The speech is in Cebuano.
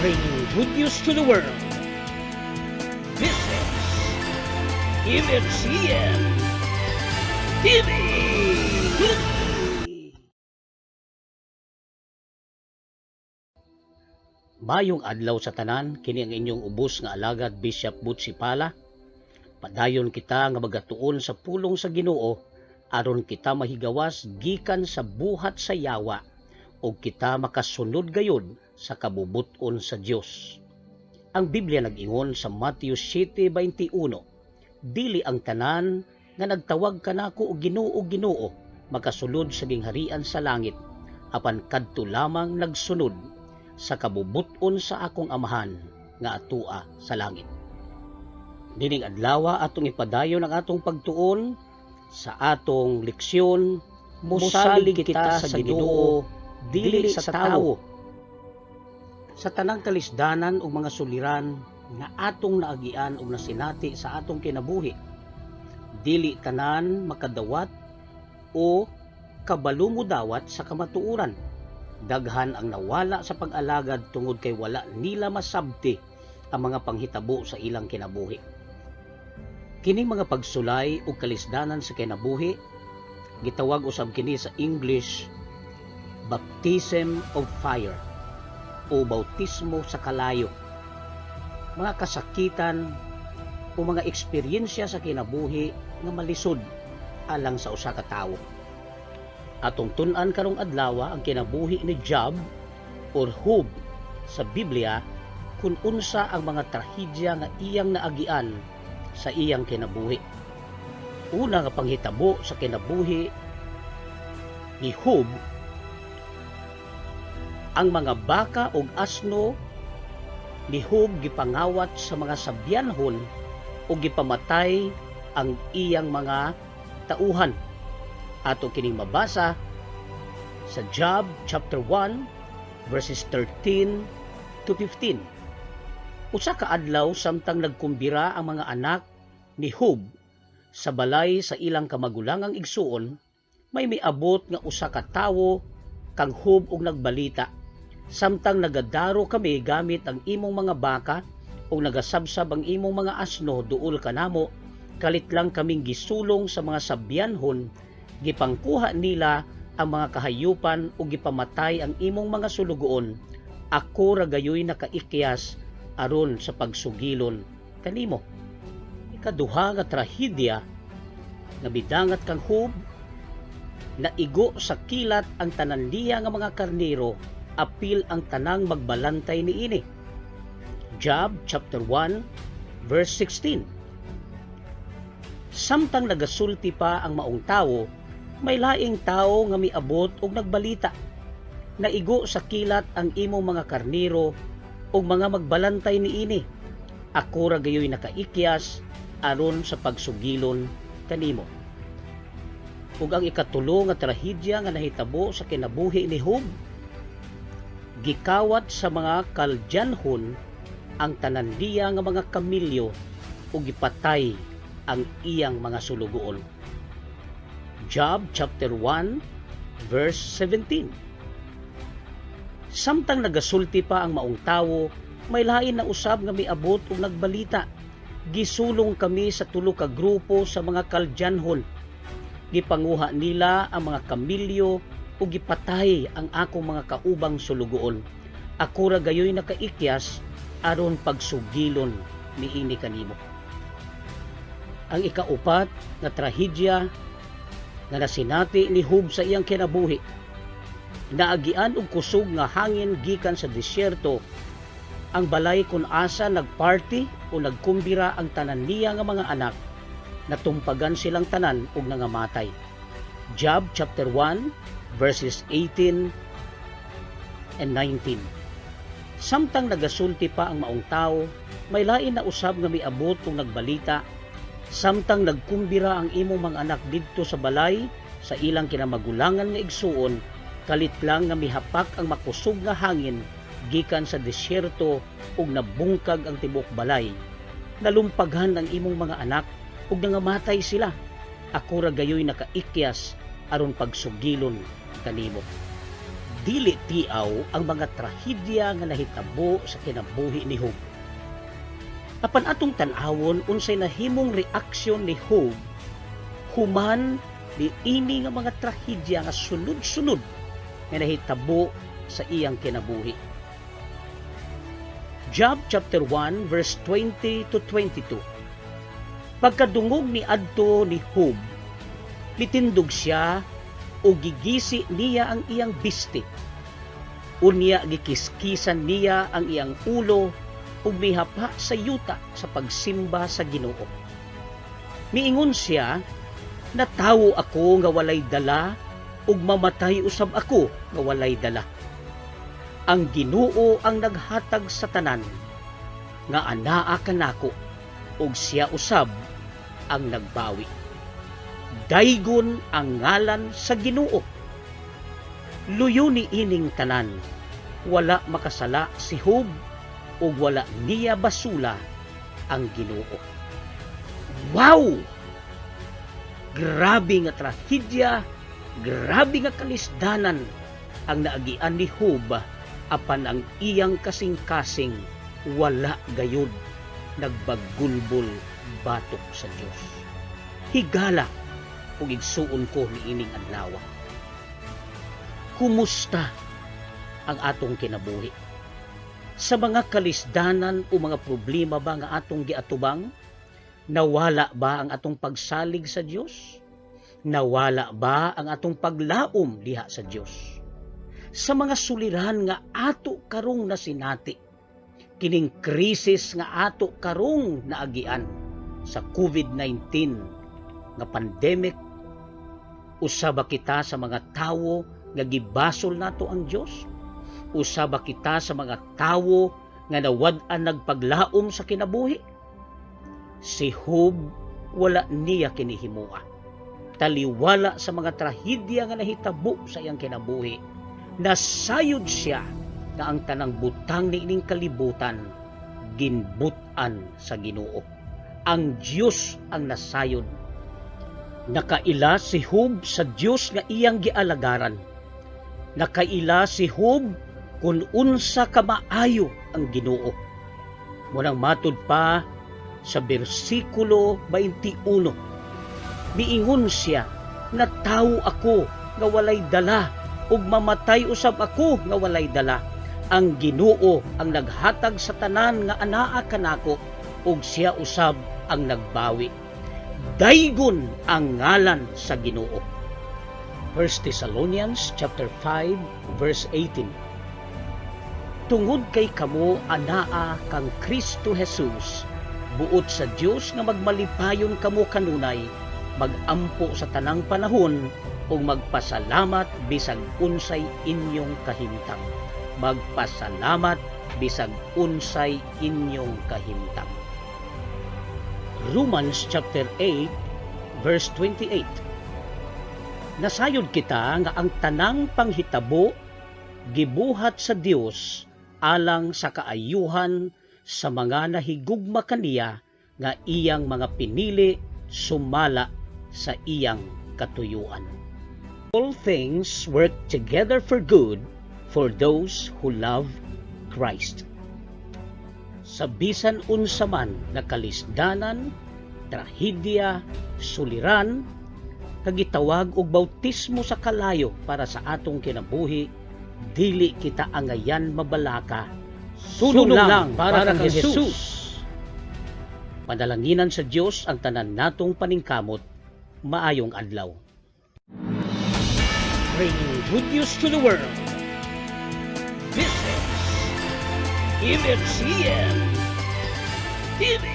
Bringing good news to the world. This is MNCN TV. Mayong adlaw sa tanan, kini ang inyong ubos nga alagad, Bishop Butsi Pala. Padayon kita nga magatuon sa pulong sa Ginoo aron kita mahigawas gikan sa buhat sa yawa ug kita makasunod gayud sa kabubut-on sa Dios. Ang Biblia nag-ingon sa Matthew 7:21, "Dili ang tanan nga nagtawag kanako og Ginoo, Ginoo makasulod sa gingharian sa langit, apan kadto lamang nagsunod sa kabubut-on sa akong Amahan nga atua sa langit." Nining adlawa, atong ipadayon ang atong pagtuon sa atong leksyon, "Mosalig kita sa Ginoo, dili sa tawo." Sa tanang kalisdanan ug mga suliran nga atong naagian ug nasinati sa atong kinabuhi, dili tanan makadawat o kabalo modawat sa kamatuoran. Daghan ang nawala sa pag-alagad tungod kay wala nila masabti ang mga panghitabo sa ilang kinabuhi. Kining mga pagsulay ug kalisdanan sa kinabuhi, gitawag usab kini sa English baptism of fire o bautismo sa kalayo. Mga kasakitan o mga eksperyensya sa kinabuhi nga malisod alang sa usa ka tawo. Atong tun-an karong adlaw ang kinabuhi ni Job or Job sa Biblia, kung unsa ang mga trahedya nga iyang naagian sa iyang kinabuhi. Una nga panghitabo sa kinabuhi ni Job, ang mga baka ug asno ni Job gipangawat sa mga Sabyanhon ug gipamatay ang iyang mga tauhan. Ato kining mabasa sa Job chapter 1 verses 13 to 15. Usa ka adlaw, samtang nagkumbira ang mga anak ni Job sa balay sa ilang kamagulangang igsuon, may miabot nga usa ka tawo kang Job ug nagbalita, "Samtang nagadaro kami gamit ang imong mga baka ug nagasabsab ang imong mga asno duol kanamo, kalit lang kaming gisulong sa mga Sabyanhon. Gipangkuha nila ang mga kahayupan ug gipamatay ang imong mga sulugoon. Ako ra gayoy nakaikyas aron sa pagsugilon kanimo." Ikaduha nga trahedya nga midangat kang Job, naigo sa kilat ang tanan niya nga mga karnero apil ang tanang magbalantay niini. Job chapter 1 verse 16. Samtang nagasulti pa ang maong tawo, may laing tawo nga miabot og nagbalita, "Naigo sa kilat ang imong mga karnero ug mga magbalantay niini. Ako ra gayoy nakaikyas aron sa pagsugilon kanimo." Ug ang ikatulo nga trahedya nga nahitabo sa kinabuhi ni Job, gikawat sa mga Kaldianhon ang tanan niya nga mga kamilyo ug gipatay ang iyang mga sulugoon. Job chapter 1 verse 17. Samtang nagasulti pa ang maong tawo, may lain na usab nga miabot ug nagbalita, "Gisulong kami sa tulo ka grupo sa mga Kaldianhon. Gipanguha nila ang mga kamilyo ug gipatay ang akong mga kaubang sulugoon. Ako ra gayoy nakaikyas aron pagsugilon niini kanimo." Ang ikaupat nga trahedya nga nasinati ni Job sa iyang kinabuhi, naagian og kusog nga hangin gikan sa disyerto ang balay kung asa nagparty o nagkumbira ang tanan niya nga mga anak. Natumpagan silang tanan ug nangamatay. Job chapter 1 verses 18 and 19. Samtang nagasulti pa ang maong tao, may lain na usab nga miabot ug nagbalita, "Samtang nagkumbira ang imong mga anak didto sa balay sa ilang kinamagulangan nga igsuon, kalit lang nga mihapak ang makusog nga hangin gikan sa disyerto ug nabungkag ang tibuok balay. Nalumpaghan ang imong mga anak ug nangamatay sila. Ako ra gayoy nakaikyas aron pagsugilon kanimo." Dili tiaw ang mga trahedya nga nahitabo sa kinabuhi ni Job. Apan atong tan-awon unsay nahimong reaksyon ni Job human ni ini nga mga trahedya nga sunod-sunod nga nahitabo sa iyang kinabuhi. Job chapter 1 verse 20 to 22. Pagkadungog ni adto ni Job, mitindog siya ug gigisi niya ang iyang bisti. Unya gikiskisan niya ang iyang ulo ug mihapa sa yuta sa pagsimba sa Ginoo. Miingon siya, "Natawo ako nga walay dala ug mamatay usab ako nga walay dala. Ang Ginoo ang naghatag sa tanan nga anaa kanako ug siya usab ang nagbawi. Daygon ang ngalan sa Ginoo." Luyo ni ining tanan, wala makasala si Job ug wala niya basula ang Ginoo. Wow! Grabe nga trahedya, grabe nga kalisdanan ang naagian ni Job, apan ang iyang kasing-kasing wala gayud nagbagulbol batok sa Dios. Higala ug igsuon ko niining adlaw. Kumusta ang atong kinabuhi? Sa mga kalisdanan o mga problema ba nga atong giatubang? Nawala ba ang atong pagsalig sa Dios? Nawala ba ang atong paglaom diha sa Dios? Sa mga suliran nga ato karong nasinati, kining krisis nga ato karong naagian sa COVID-19 nga pandemic, usa ba kita sa mga tawo nga gibasol nato ang Dios? Usa ba kita sa mga tawo nga nawad-an nagpaglaom sa kinabuhi? Si Job, wala niya kinihimua. Taliwala sa mga trahedya nga nahitabo sa iyang kinabuhi, nasayod siya nga ang tanang butang niining kalibutan ginbutan sa Ginoo. Ang Dios ang nasayod. Nakaila si Job sa Dios nga iyang gialagaran. Nakaila si Job kung unsa ka maayo ang Ginoo. Munang matud pa sa bersikulo 21. Miingon siya, "Natawo ako nga walay dala ug mamatay usab ako nga walay dala. Ang Ginoo ang naghatag sa tanan nga anaa kanako ug siya usab ang nagbawi. Daygon ang ngalan sa Ginoo." 1 Thessalonians chapter 5 verse 18. Tungod kay kamo anaa kang Kristo Jesus, buot sa Dios nga magmalipayon kamo kanunay, magampo sa tanang panahon ug magpasalamat bisag unsay inyong kahimtang. Magpasalamat bisag unsay inyong kahimtang. Romans chapter 8 verse 28. Nasayod kita nga ang tanang panghitabo gibuhat sa Dios alang sa kaayuhan sa mga nahigugma kaniya nga iyang mga pinili sumala sa iyang katuyuan. All things work together for good for those who love Christ. Sa bisan unsa man nga kalisdanan, trahedya, suliran, kagitawag og bautismo sa kalayo para sa atong kinabuhi, dili kita angayan mabalaka. Sunong lang para kang Jesus. Panalanginan sa Dios ang tanan natong paningkamot. Maayong adlaw. Bringing good news to the world. This is MFCM TV.